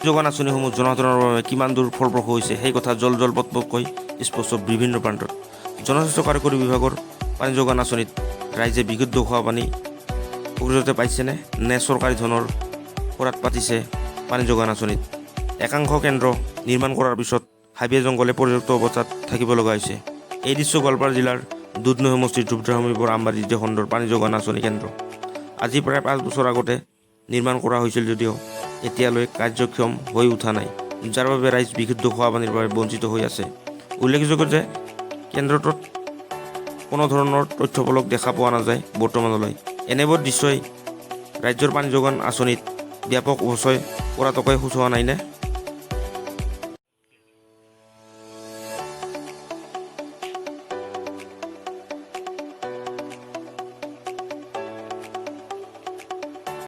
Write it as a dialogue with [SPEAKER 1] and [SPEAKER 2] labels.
[SPEAKER 1] যোগান আঁচনিসমূহ জনসাধাৰণৰ বাবে কিমান দূৰ ফলপ্ৰসূ হৈছে, সেই কথা জল জল পটপটকৈ স্পষ্ট বিভিন্ন প্ৰান্তত। জনস্বাস্থ্য কাৰিকৰী বিভাগৰ পানী যোগান আঁচনিত ৰাইজে বিশুদ্ধ খোৱা পানী প্ৰকৃততে পাইছেনে নে চৰকাৰী ধনৰ শৰাধ পাতিছে পানী যোগান আঁচনিত? একাংশ কেন্দ্ৰ নিৰ্মাণ কৰাৰ পিছত হাবিয়ে জংঘলে পৰিত্যক্ত অৱস্থাত থাকিব লগা হৈছে। এই দৃশ্য গোৱালপাৰা জিলাৰ দুধনৈ সমষ্টিৰ ধূপধৰা সমীপৰ আমবাৰী দ্বিতীয় খণ্ডৰ পানী যোগান আঁচনি কেন্দ্ৰ। আজি প্ৰায় 5 বছৰ আগতে নিৰ্মাণ কৰা হৈছিল যদিও এতিয়ালৈ কাৰ্যক্ষম হৈ উঠা নাই, যাৰ বাবে ৰাইজ বিশুদ্ধ খোৱা পানীৰ বাবে বঞ্চিত হৈ আছে। উল্লেখযোগ্য যে কেন্দ্ৰটোত কোনো ধৰণৰ তথ্যফলক দেখা পোৱা নাযায় বৰ্তমানলৈ। এনেবোৰ দৃশ্যই ৰাজ্যৰ পানী যোগান আঁচনিত ব্যাপক অপচয় কৰাটোকে সূচোৱা নাইনে?